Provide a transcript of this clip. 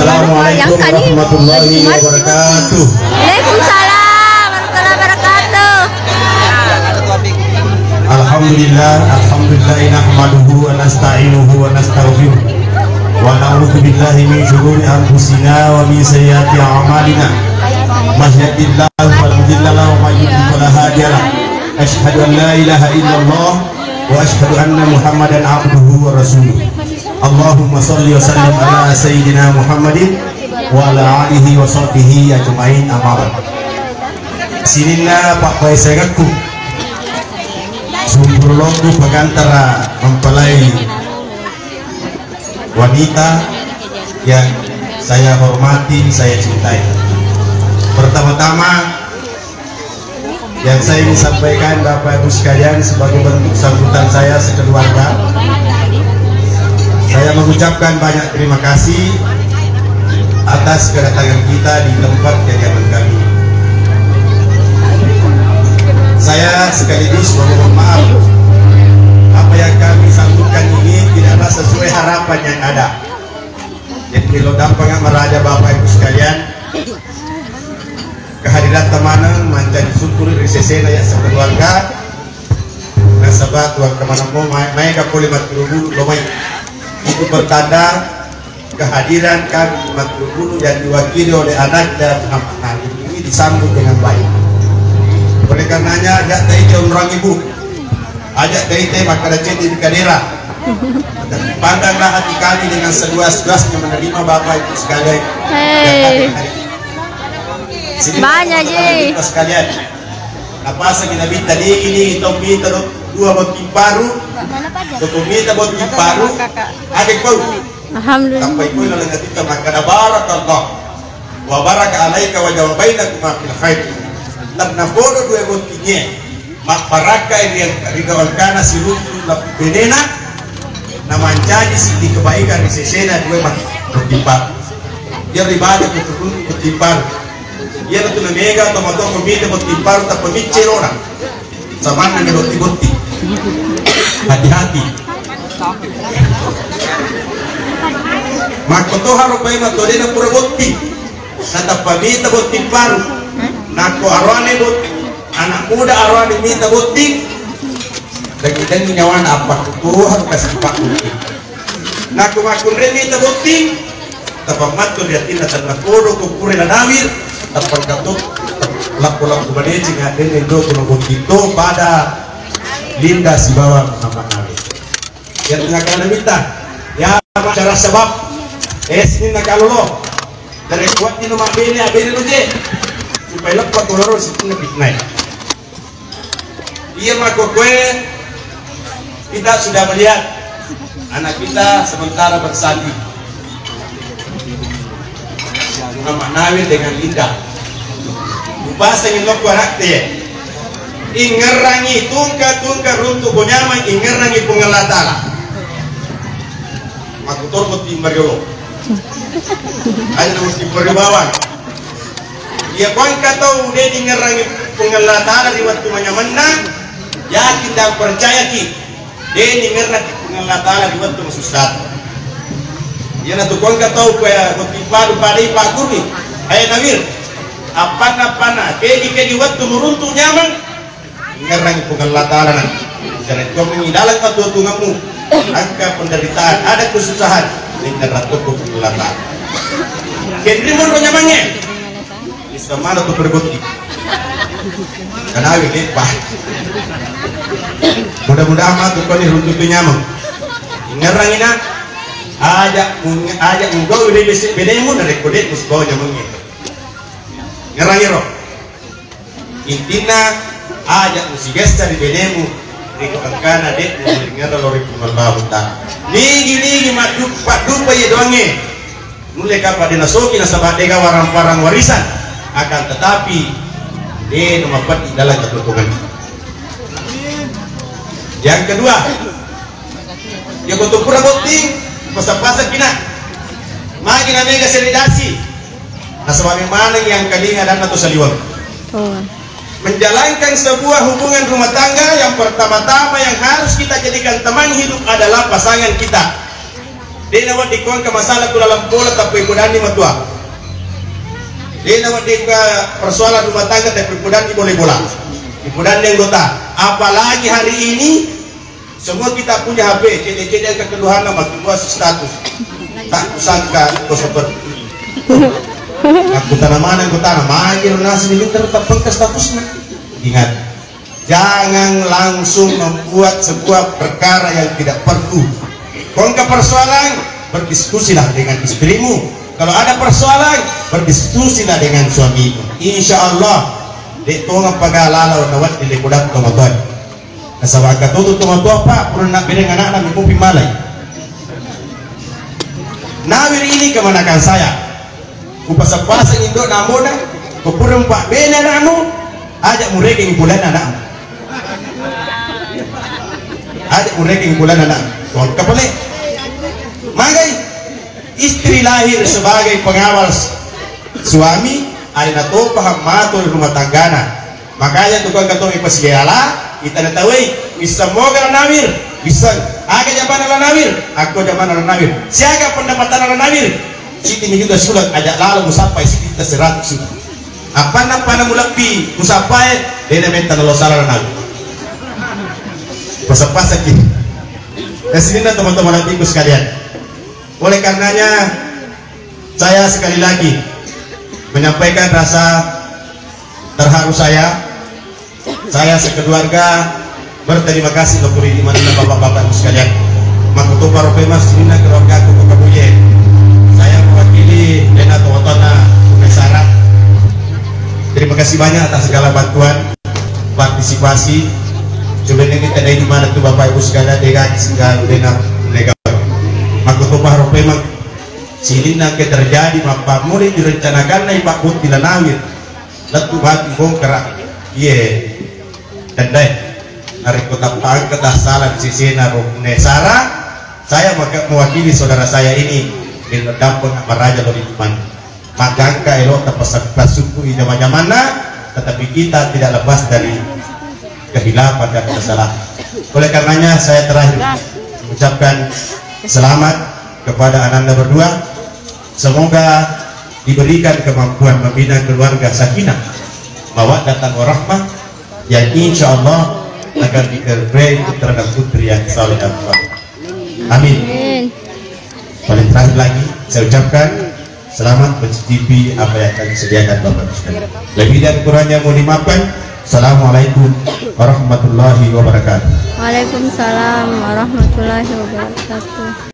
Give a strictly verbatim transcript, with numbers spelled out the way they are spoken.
Assalamualaikum warahmatullahi wabarakatuh. Waalaikumsalam warahmatullahi wabarakatuh. Alhamdulillah, alhamdulillah, nahmaduhu wa nasta'inuhu wa nastaghfiruh. Wa na'udzu billahi min syururi anfusina wa min sayyiati a'malina. May yahdihillahu fala mudilla lahu wa may yudlil fala hadiya lahu. Asyhadu an la ilaha illallah wa asyhadu anna Muhammadan abduhu wa rasuluh. Allahumma shalli wa sallim ala sayyidina Muhammadin wa ala alihi wa sahbihi ajmain, amma ba'd. Sininna pabbaeseangekku, sumpuru lombu pagantara mempelai wanita yang saya hormati, saya cintai. Pertama-tama, yang saya ingin sampaikan, Bapak Ibu sekalian, sebagai bentuk sambutan saya sekeluarga, saya mengucapkan banyak terima kasih atas kedatangan kita di tempat kediaman kami. Saya sekaligus memohon maaf, apa yang kami sambutkan ini tidaklah sesuai harapan yang ada. Jadi, lo dampeng maraja, Bapak Ibu sekalian, kehadiran teman mancaji syukur ri sesena ya sekeluarga. Nasaba tuang kemanamo mai, mai ka pole maturu lo mai. Itu pertanda kehadiran kami maturu yang diwakili oleh anaknya Muhammad Nabi ini disambut dengan baik. Oleh karenanya, ajak taitai onrong ibu, ajak taitai makkada cedde di kadera. Pandanglah hati kami dengan seluas-luasnya menerima Bapak Ibu sekalian. Hei. Banyak, Ji. Bapak sekalian. Napasangi Nabitta, nigi-nigi tau mita dua botting paru, tau mita botting paru, ade kau. Alhamdulillah. Tappa iko laleng atitta makkada, "Barakallah wa baraka alaika wa jama'a bainakuma fil khair." Tennapodo dua bottingnge mabbarakkai ri, ri gau engkana siruntu lappu benena, namancaji siddi kebaikan ri sesena dua botting paru. Iya ribaca ko turun botting paru. Iya tu namega tomatoa ko mita botting paru tappa micce rona. Samanna ni botting-botting. Hati-hati. Makkotoha rupai matodena pura botting. Natappa mita botting paru. Nakko aroane bot-, anak muda aroane mita botting. Dangi-dangi nyawana apa kutuhan kasih pak botting. Nakko makkunrai mita botting, tapammattu ri atinna tennapodo ko pura nanawir, tappangkatto lappo-lappo maneceng addenne doko na botting to pada Linda sibawa Muhammad Nabi. Yang tengah kana mita, ya masyarakat sebab, eh, sininna kalolo, dari kuat dino mabbene, abene lo je, supaya leppa koloro sitinna fitnah. Iya makkokkoe, kita sudah melihat anak kita sementara bersanding. Muhammad Nawir dengan Linda. Mupasangi lokko anakte. Ingngerangi tungka-tungka runtu ko nyameng, ingngerangi Puang Allah Ta'ala. Makkutorko timbariolo. Aja na mesti bawang. Iya, ko engka tau de ningngerangi Puang Allah Ta'ala ri wettu manyamenna, yakin dan percayaki, de ningngerraki Puang Allah Ta'ala ri wettu masussata. Iyanatu ko engka tau ko ya botting paru padai paggurui, "Hai Nawir, appanna-appanna, kegi-kegi wettu muruntu nyameng, ingngerangi Puang Allah Ta'ala na. Jalan tommi dalam ketutunganmu, angka penderitaan, ada kesusahan, ingngerang tokko Puang Allah Ta'ala." Kenri monro nyamangnge. Bisa mana tu perbuti? Kanawi lepa. Mudah-mudahan matu koni runtu tu nyameng. Ingngerangi na, aja mung-, aja mugau ri besi benemu na rekko de musko nyameng. Ngerangi ro. Intinna, aja musigessa ri benemu, ri engkana de muringerra lo ri Puang Allahu Ta'ala. Nigi-nigi maddu-, paddupa ye doangnge. Nulle kapang de nasoki nasaba de gaga warang-parang warisan, akan tetapi de no mapeddi dalam ketutungan. Yang kedua, Joko tu pura botting, pasang-pasang pina. Magi na mega seri dasi. Nasaba maneng yang kalinga dan atau saliweng. Oh. Menjalankan sebuah hubungan rumah tangga, yang pertama-tama yang harus kita jadikan teman hidup adalah pasangan kita. De'na wedding ko engka masalah ku laleng bola, tappa ipodanni matua. De'na wedding engka persoalan rumah tangga, tappa ipodanni bola-bola. Ipodanni anggota. Apalagi hari ini, semua kita punya H P, cedde-cedde engka keluhanna, makkibua status. Tak kusangka kau seperti itu. Aku tanaman anggota, magi nasi ini tetap engka statusnya. Ingat, jangan langsung membuat sebuah perkara yang tidak perlu. Ko engka persoalan, berdiskusilah dengan istrimu. Kalau ada persoalan, berdiskusilah dengan suamimu. Insya Allah, de' tongeng paga lalau nawedding le kodang tomatoa. Nasaba' engka to tomatoa, Pak, pura nabbereng anakna, mi mupi malai. Nawir ini kemenakan saya. Kupaseng-paseng indo' namona, ko pura mupabbene anakmu, aja' murekeng bulan anakmu. Aja' murekeng bulan anakmu. Tongeng pale. Magai istri lahir sebagai pengawal suami, alena topa hammato ri rumah tanggana. Makanya tu kau katong ipasiala, itana tawai, wisseng moga la Nawir, wisseng aga jamanna la Nawir, akko jamanna la Nawir. Siaga pendapatan la Nawir? Siti mi juta sulang, aja' lalo musappai siti juta seratus sulang. Apana, apana mulebbi musappai, de'na menta nalo sala la Nawir. Pasang-pasang ki. Kasihinna teman-teman hatiku sekalian. Oleh karenanya, saya sekali lagi menyampaikan rasa terharu saya. Saya sekeluarga berterima kasih kepada ibu dan bapak-bapak sekalian. Makkutoparo pemeng sininna keluargaku ku Kabuje. Saya mewakili dena tongotona Mesara. Terima kasih banyak atas segala bantuan, partisipasi. Sebenarnya kita dari mana tu Bapak Ibu sekalian, dega segala dena, dega. Makkutoparo pemeng sininna ke terjadi, mappammula direncanakanna Pak Boti la Nawir. Lettu batu bongkara. Iye. Tendai. Narekko tappa engka tassalang sisena ro Mesara, saya maka mewakili saudara saya ini, Lino Dampeng Amaraja Loliman. Maka engka elo tapasukku jama-jamanna, tetapi kita tidak lepas dari kehilafan dan kesalahan. Oleh karenanya, saya terakhir mengucapkan selamat kepada ananda berdua. Semoga diberikan kemampuan membina keluarga sakinah, mawaddah, warahmah yang insya Allah akan diberi putra dan putri yang saleh dan saleh. Amin. Amin. Paling terakhir lagi, saya ucapkan selamat mencicipi apa yang akan disediakan Bapak Ibu sekalian. Lebih dan kurangnya mohon dimaafkan. Assalamualaikum warahmatullahi wabarakatuh. Waalaikumsalam warahmatullahi wabarakatuh.